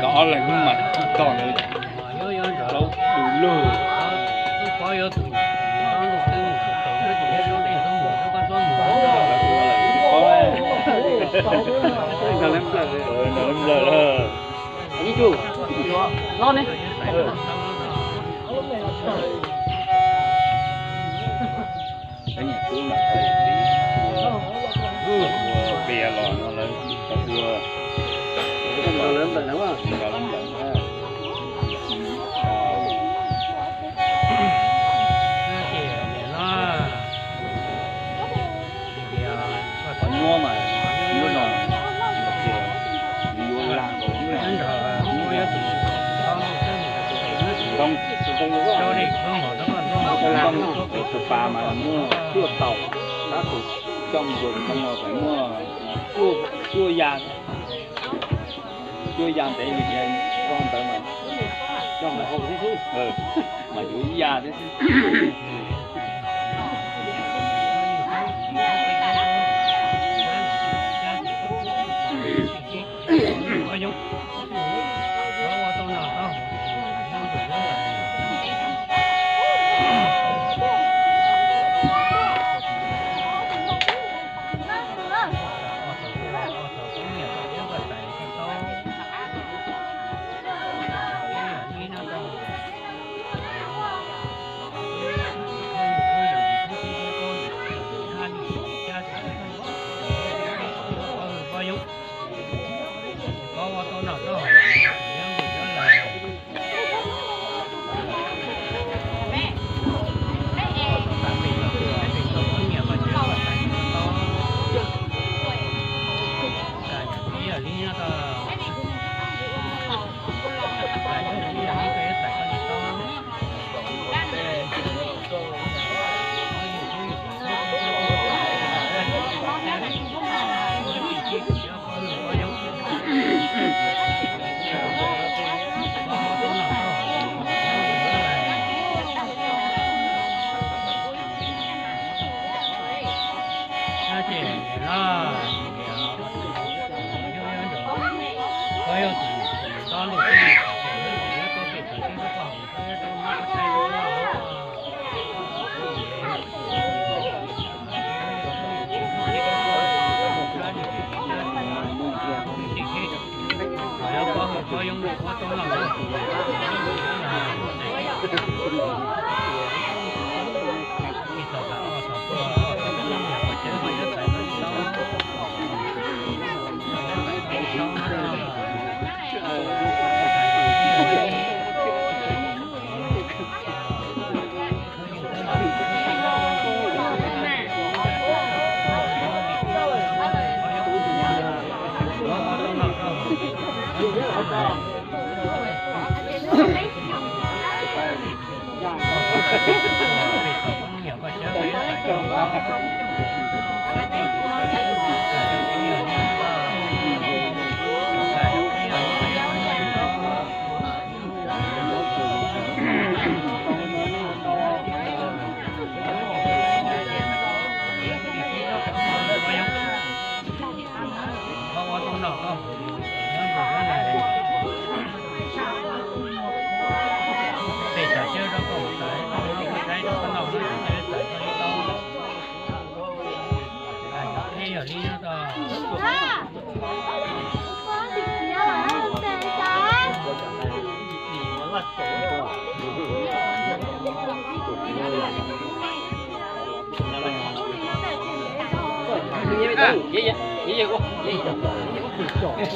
Tau ob leeg hnub mas tsis tau ntawd, plaub du lug. Nplawm lawm. Qias los no lawv ua, lawv nplawm, qhov nyuaj mas nyuaj no, yuav lag, ntoo, tus pas mas muaj cuaj tau, tab tus coj mus ntoo los muaj cuaj ya, cuaj ya ntev li tias koj ntawd mas coj mus hau thiab xwb, mas yuav ib ya thiab xwb.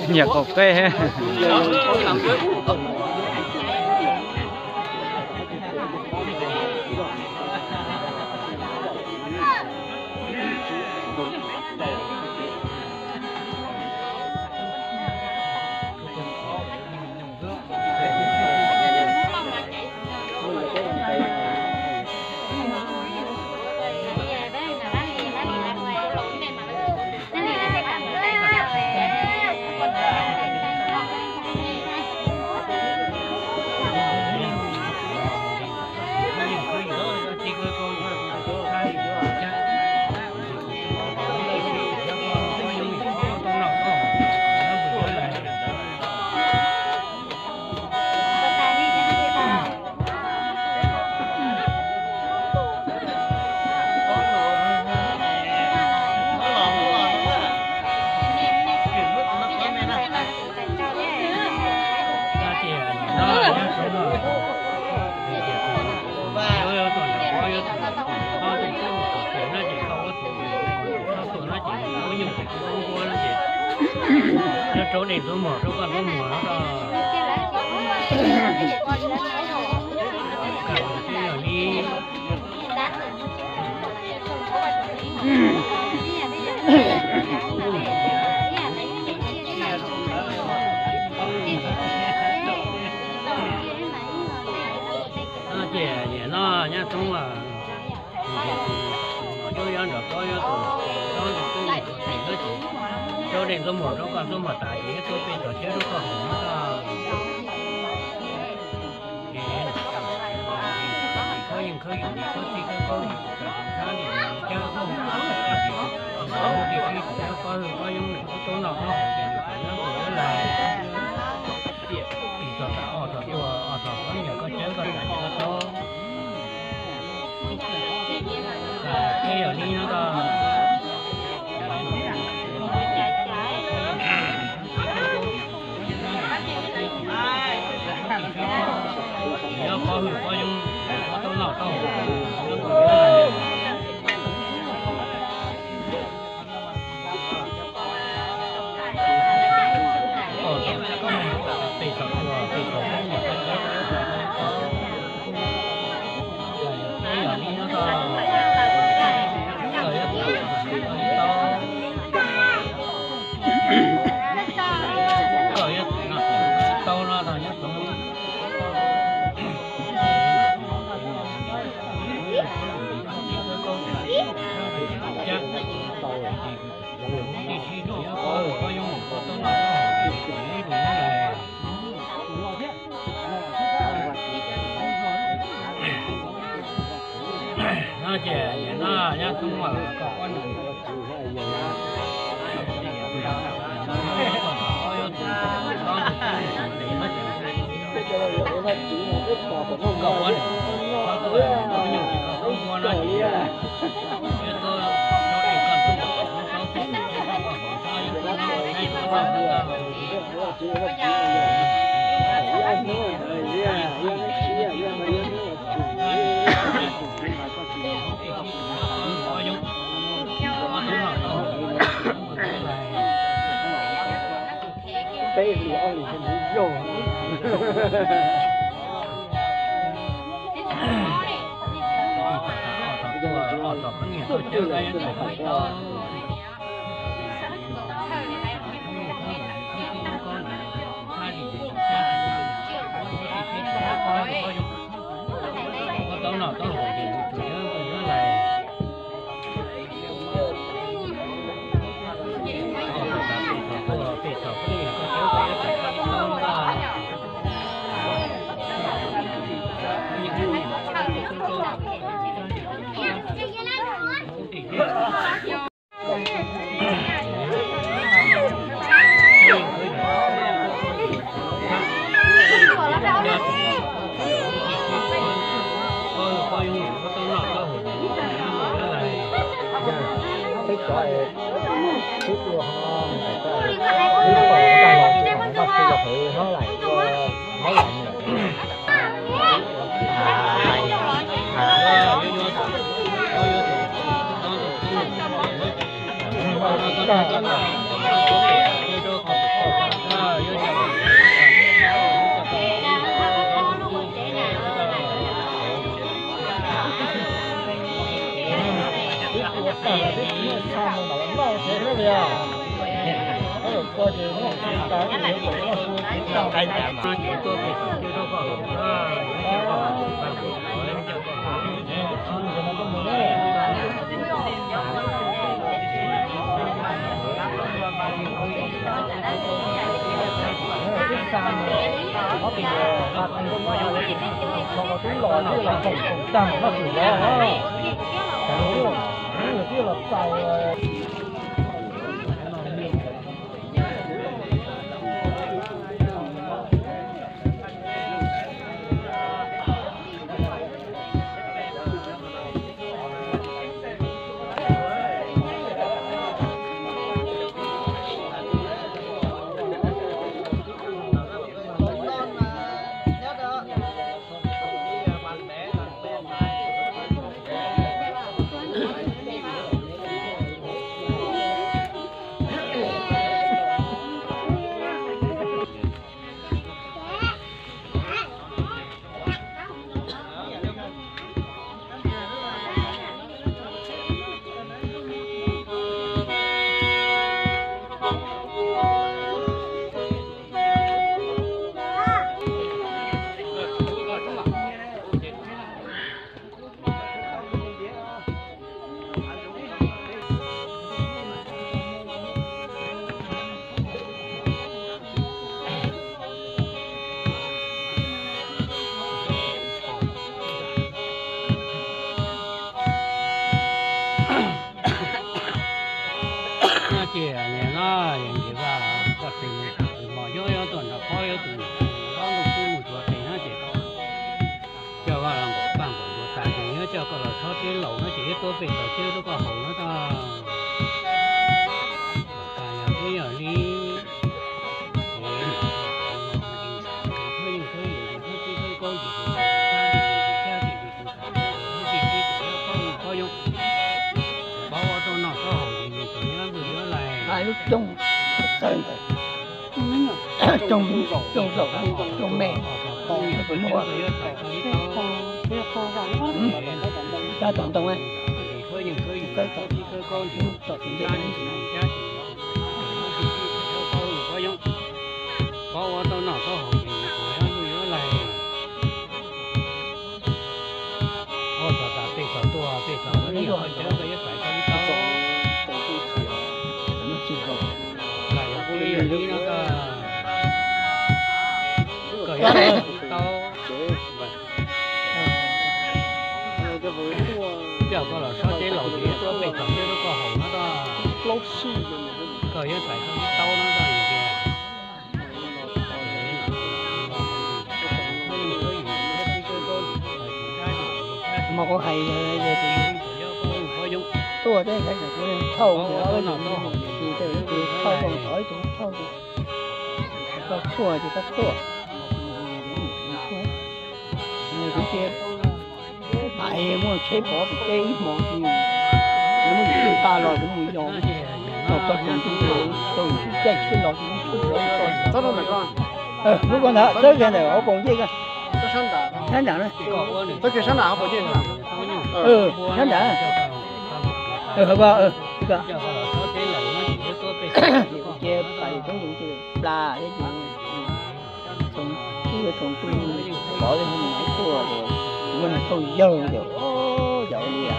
Nyiam qaum qej. Ntxuav muag rau koj ntxuav muag no. Ces nim no nyab Txoob, yuav nrog koj yuav tus, koj tus tub, koj tus tub ces, rau dej ntxuav muag rau koj ntxuav muag tas ces yuav tuaj peb tom tshiab rau koj hauv no. Ces koj yeej khawb yus li koj txij koj kaub li, koj txhab li cab koj, koj tib si kuv nyob pob hwj pob yoov nws kuj tau noj koj hauv ces nws kuj nyob kuv yuav lais. Ib txog tas ob txog tuaj ob txog koj yog koj cawb koj tas koj tau. Ces yog li no koj nyob pob hwj pob yoov, koj tau noj tau haus, peb txog tuaj peb txog peb niam peb txiv, peb yog li no koj, koj yuav tau, koj yuav tau no los nyob tau. No ces nim no nyab Txoob mas koj pob nws Peb hlis ob hlis ntshe mus yog. Tau no tau hauv ces nws tsuas yog koj yuav lais. Peb cov es twb ua ho mus tau, twb pom tag los tsis pom, noj tsis los peb hlob lais, hlob lais mus. Twb ua tag los twb tsis muaj txha mus mam los noj tsev thiab li. Koj lawm koj ces noj tsis tas, noj su tsis tau. Twb xa mus, ob tug, twb los twb los koom koom tag mam noj tsuag zov. Twb los txais. Tes mus tham tus mos nyob, nyob tuaj nrog qhov yuav tus niam tus txiv ntuj xwb mus tsuav tes no ces coj koj los npaum paj npaum ntuas tas ces nyob coj koj los sob teb laus no ces yuav tuaj pej xov teb rau koj haus no tag. Yog li, coob zaum, coob me, tab tom ntoo, tab tom ntoo. Pov ua tau noj tau haus ces nws kuj yuav lug yuav lais. Ua txog tas pej xeem tuaj, pej xeem ua nyiaj ua cawv koj yuav txais koj ib tau. Koj yog peb yog ib no koj, koj yuav txais ib tau. Coj koj los sob teb laus ces yuav tuaj pej xeem teb rau koj haus no tag. Koj yuav txais koj ib tau no tag. Mas kuv hais tuaj teb thauj, thauj, thauj, koj tuaj ces koj tuaj. Nws kuv cia hais muaj tsheb pov pem teb ib hmos, nws muab yus tij tag los kuv mus yos, los txog tsaus ntuj, tsaus ntuj caij tsheb los kuv tsheb pov txog. Muab koj ntawd txawb kiag ntawm hauv paus ncej koj, sab nram na. Sab nram, sab nram. Kuv cia pais toob tus cia plas thiab ces txhoov tub txhoov tub pov tej no mas tuaj ces muab nws thauj yawg ces yog li a.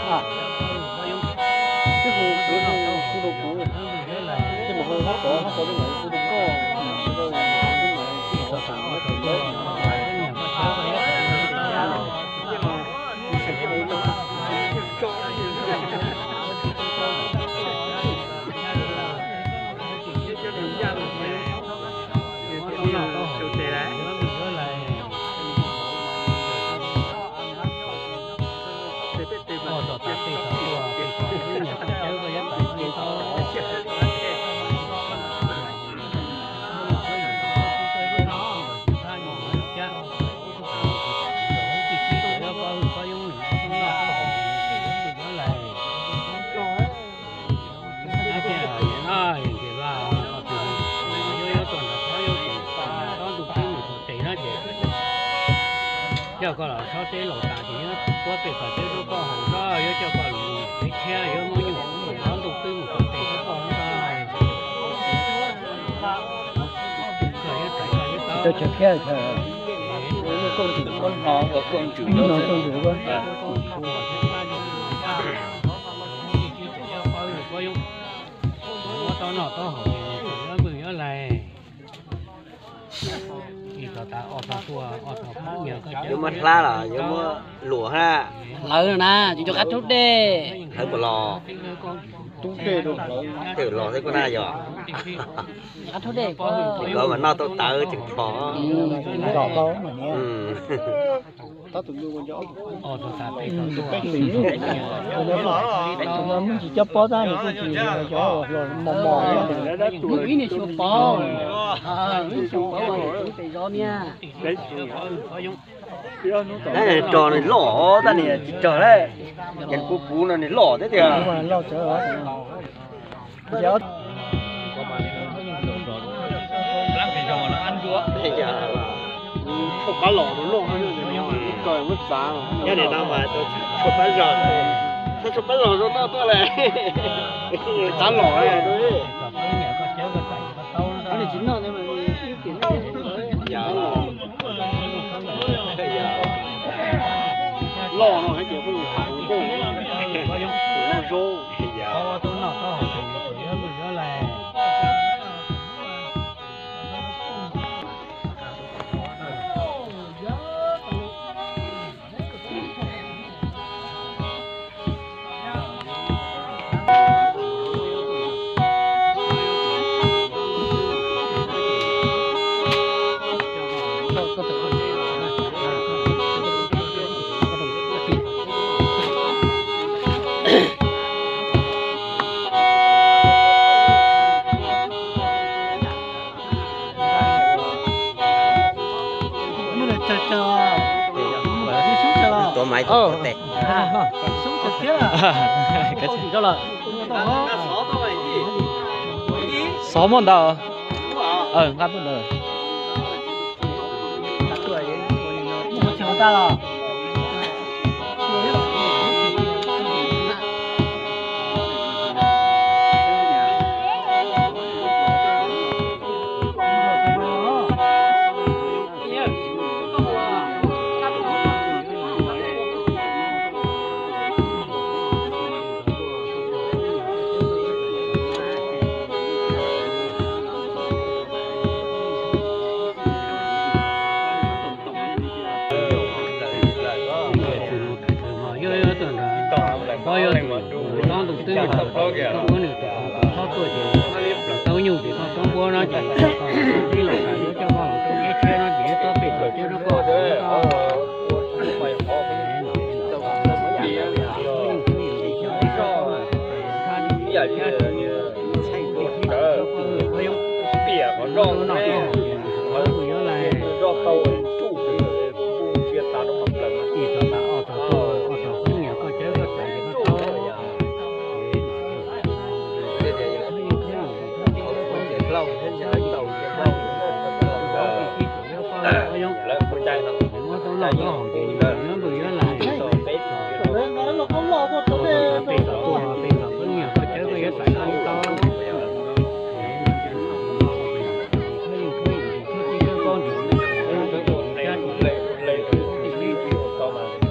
Coj koj los sob teb laus tas ces yuav tuaj pej xeem teb rau koj haus, yuav coj koj los kev tshiab yuav muab nyuj muab npua ntuj twb mus txog tes rau koj no. Koj yuav txais koj ib tau. Koj tsawg thiab, koj hnov ua koj ntsws, hnov koj ntsws. Muab tau noj tau haus, yuav lug yuav lais. Ib tog tas ob tog tuaj, ob tog poob nyiag koj cawv. Yuav muab hlab los yuav muab luam hab? Hlawv no na, tsis nco qab rhaub dej. Hlawv puas los? Twb los thiab kuj na yog. Qab rhaub dej, koj mas noj tau tawv tseem thom. Tus no muab tsis cob pob tab nws kuj tsis yog cov uas hluas mos mos. Ib niag xyuas pov, ib niag xyuas pov ua tus tes zov niag. Rog nws loj tab nws tsis rog lawm, ces kuv kuv no nws loj thiab tiag. Tshuaj qab los loj, muab txav, nyob nim no mas tshuaj qab zog, tshuaj qab zog zoo noj tuaj lawm. Qab los. Loj no ces pheej tham ua nkauj, ua zaub. Tuav maiv tuav tes. Xov muaj ntawd. Nqa tuaj ntawd. Yog yog tus nrog ntaub ntuj twb mus tau ua nws tus tub txhob tuaj ces tau nyuj ces koj txhob npuab no ces koj tib los yuav coj koj los rau teb tshiab no ces yuav tuaj pem txog ceb rau koj.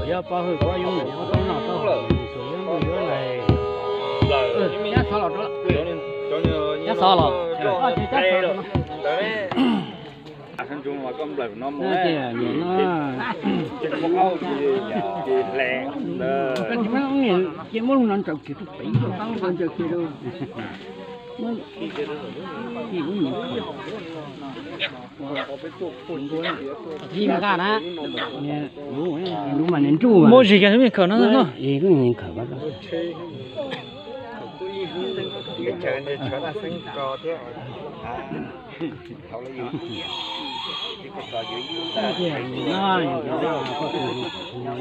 Yog pov hwm kuv yuav mus ua tau noj tau haus, yuav mus yuav lais. Nyab xov los, nyab xov los. Koj tsis muab lub no ntsaws kiag rau pem, ntsaws kiag rau. Muab zis kiag lub me khawm no no.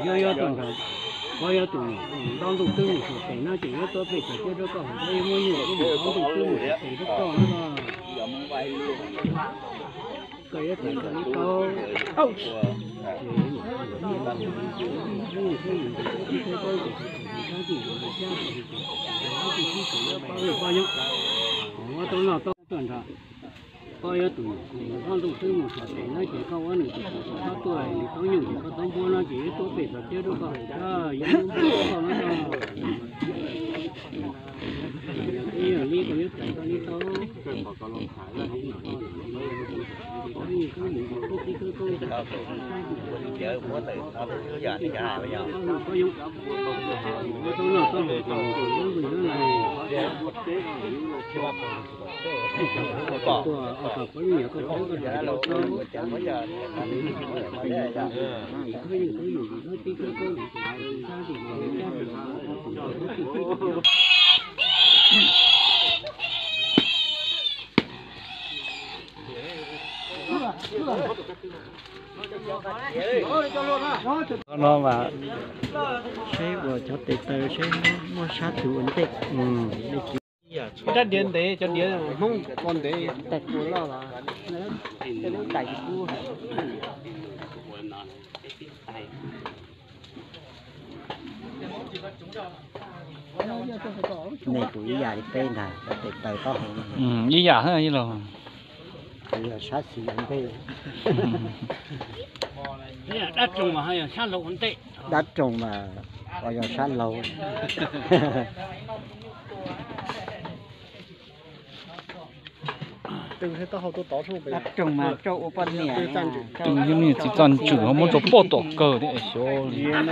Yog yog tus nrog, koj yuav tus ntaub ntuj twb mus suav tes no ces yuav tuaj pem txog ceb rau koj, koj yuav muab nyuj mus ntaub ntuj twb mus suav tes rau koj no. Koj yuav txais koj li tau. Koj yuav tus ntaub ntuj twb mus suav tes no ces koj ua nws tus tub txhob tuaj, nws tau nyuj ces koj txhob npuab no ces yuav tuaj pem txog ceb rau koj, koj yuav npuab koj no. Yog li koj yuav txais koj li tau. No mas seb uas cov tes taw seb muaj sab twg ua ntej. Rab diav ntev, cov diav Hmoob ko ntev, tais kua loj los, tais kub. Nej kuj ib yam li peb ntag, tes taw taub hau. Ib yam los. Yog sab xis ua ntej. Dab roog mas ho yog sab laug ua ntej. Dab roog mas ho yog sab laug. Dab roog mas rau ua poj niam, tsis txaj ntswg ho muab rau poj tom kawg thiab xyov li. Tiav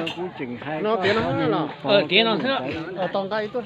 no xwb.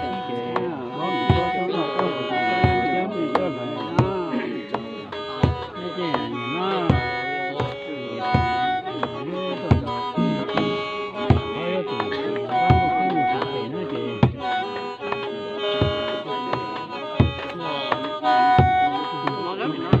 ntawm ces, ob nws tuaj tuaj noj tuaj, cab noj cab lawm, neb ces no, ob yuav tus mus sawv pem no ces, tus no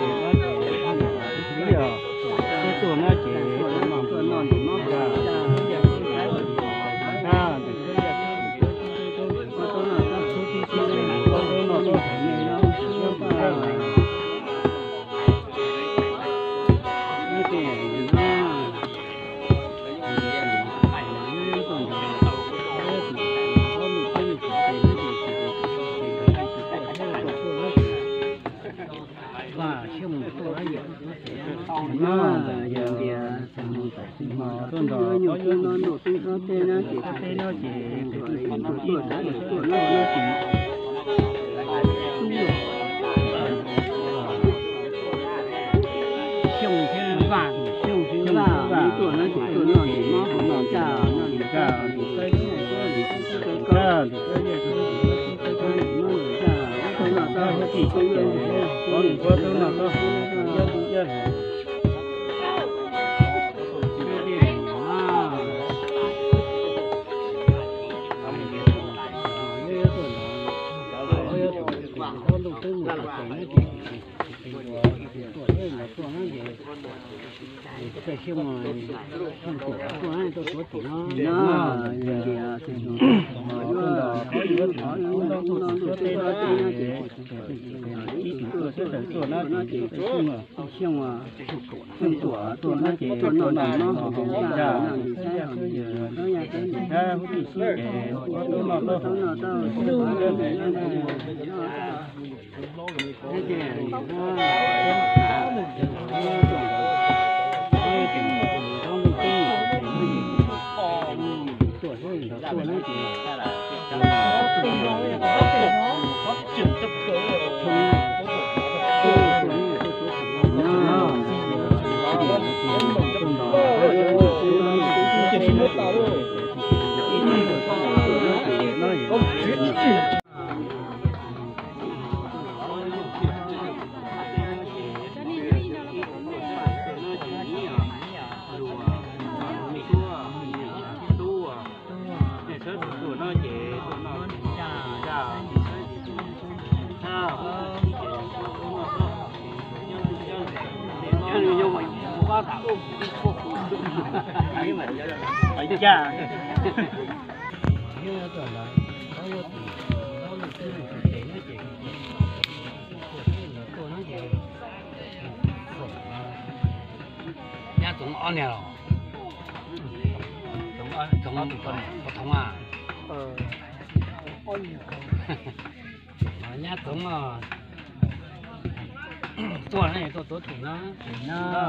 ces no ces, ib yog, tuaj no ces, Vaj Xyooj tuaj, yog tias tuaj nrog peb no ces, tuaj no ces, tuaj no ces, Xyooj thiab Vaj, Xyooj thiab Vaj, tuaj no ces, tuaj no ces, tuaj no ces, tuaj no ces, Xyooj tuaj, tuaj no ces, tuaj no ces, Nyab Txoov ob niag los? Txoov, Txoov, Txoov a? Nyab Txoov tuaj, tuaj tuav tus no. Nyab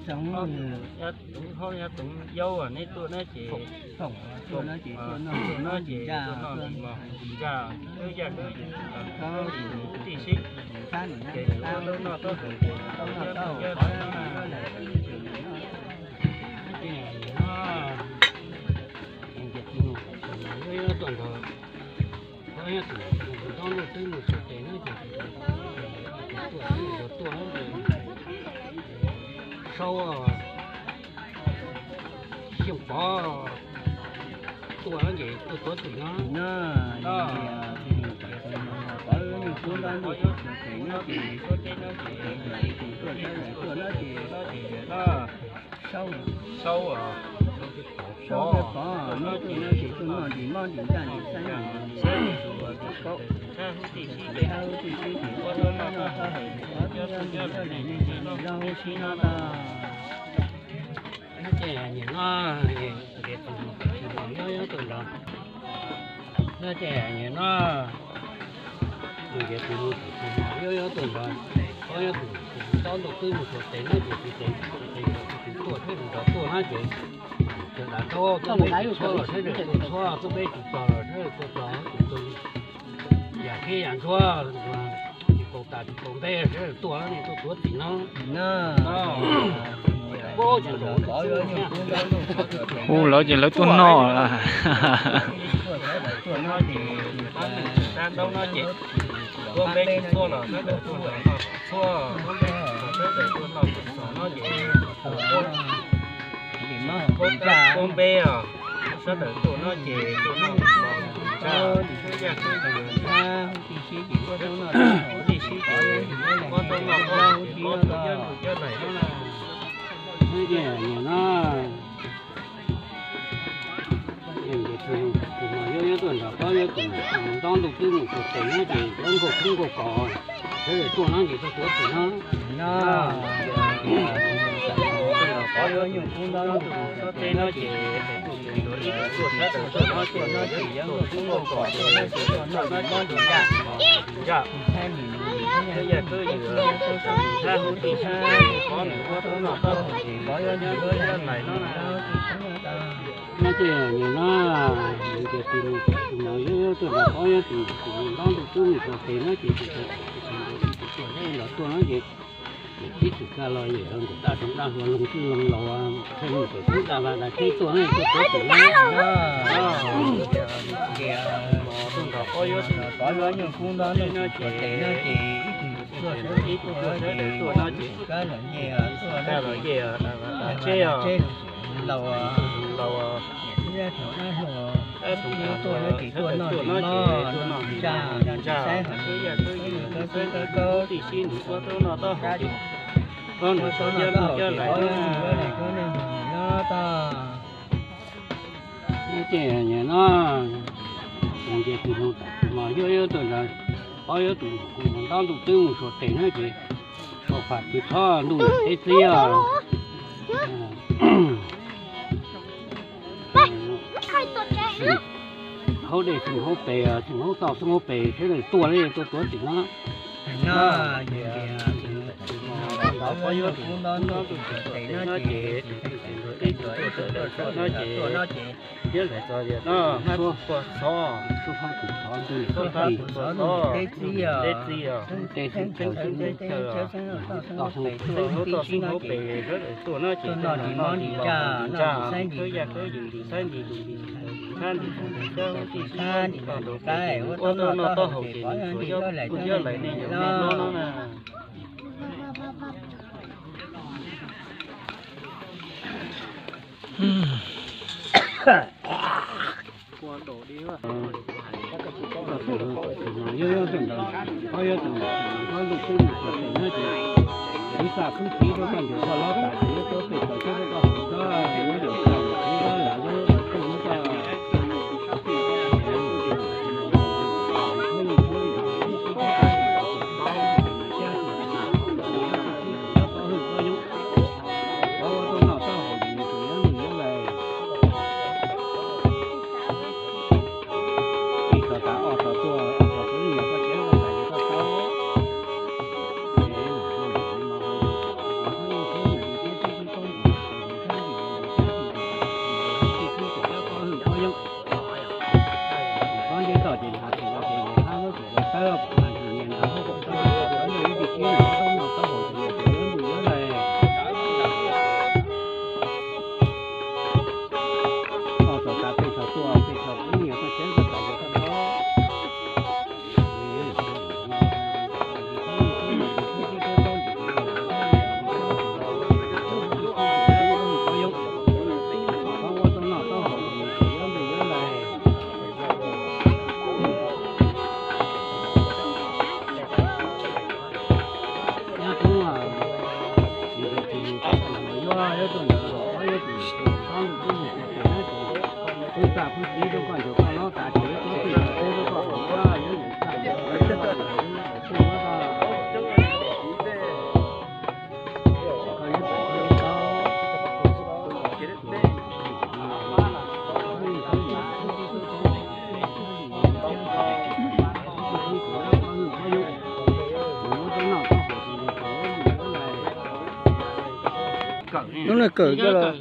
Txoov, Txoov Hauv, Nyab Txoov Yau, neb tuaj no ces, tuaj no ces, tuaj no ces, tuaj no ces, yog wb yaj wb tij sib, ces wb noj tau ces, tuaj nrog, tus no twb mus xyuas tes no ces, tuaj, tuaj, Saub, Xyooj Pov tuaj ces tuaj tuav tus no. Saub, Saub thiab Pov, neb tuaj no ces tuaj noj ntim mob ntim ntsaj ntim xeeb ntim, ntim kaub, ntim tib si, ntim ob tug noj tau hais, ntim ob tug noj tau hais, ntim zoo sib noj tag. Ces nim no, ces tus no, nyob nyob tuaj nrog, no ces nim no, ces tus no, nyob nyob tuaj nrog, ob nyob tus, tus Saub ntuj twb mus xyuas tes no ces tus tes, tus tes, tus tuaj thiab tus nrog tuaj no ces, Cov dav ntaub tuaj peb tsis txhua los sawv daws tuaj txhua, tuaj peb tsis txog los sawv daws tuaj txog, yam khib yam ntsuab, tsis kaus tas tsis kaus ntej sawv daws tuaj, tuaj tuav txim no. Hu lawv ces lawv tuaj noj. Tuaj peb tsis txhua los sawv daws tuaj noj txhua, tuaj peb tsis txhua sawv daws tuaj noj txhua no ces Pob npeb os, sawv daws tuaj no ces tuaj noj txhua, txhua yam txhua yam, tib si ces pob tau noj, pob tau noj, pob tau cov ntug cov laim no na. Tus no yuav yuav tuaj nrog pob yuav tus ntaub ntuj twb mus txog tes no ces cov nkauj kub nkauj kos sawv daws tuaj no ces tuaj tuav txim no. Pob yuav tus ntaub ntuj txog tes no ces tus tus tus ib tug tuaj sawv daws tuaj no ces cov nkauj kub nkauj kos sawv daws tuaj noj no ces tuaj noj ntau ntau yam, ntau yam kwj ywm, tab hub tib sab pob nws pob tau noj tau haus ces pob yuav ntug yuav laim no na. No ces nim no ces tus no yuav yuav tuaj nrog pob yuav tus tus ntaub ntuj twb mus txog tes no ces tus tus tus tus tuaj no ces tib tug kaj los yawm nkaum daj rau daj hluas loog txwj loog laus, txhaj mus tawm tub daj vaj daj teb tuaj no tuaj tuav txim no. Pob yuav tus ntaub ntuj txog tes no ces ib tug tuaj sawv daws tuaj no ces ib tug tuaj sawv daws tuaj no ces kaj los yawm tseb os, laus, laus, tuaj no ces tuaj noj ntsis mog, noj ntsis tsa, noj ntsis saib hauv, tib si nws pob tau noj tau haus ces pob nws tau noj tau haus ces pob yuav ntug yuav laim no tag. Ces nim no ces tus no yuav yuav tuaj nrog pob yuav tus ntaub ntuj twb mus txog tes no ces sau fam twb txhob ntuj teb txib os. Hauv dej xwb hauv pes, xwb hauv toj xwb hauv pes sawv daws tuaj li tuaj tuav txim no. No ces pob yuav tus ntaub ntuj txog tes no ces ib tug tuaj sawv daws tuaj no ces yuav laim txog tias no hmab puag txhov, hmab puag txhov, teb txib os, teb txib os, teb txib chaw, toj xwb hauv pes sawv daws tuaj no ces tuaj noj ntsis mov ntsis tsa, noj ntsis saib ntsis, saib ntsis tus ntsis, ntsab ntsis tus ntsis, ntsab ntsis tus ntsis, noj ntsis pob tau noj tau haus ces nws yuav laim nej yuav laim no na. Hnub no kawm coj los.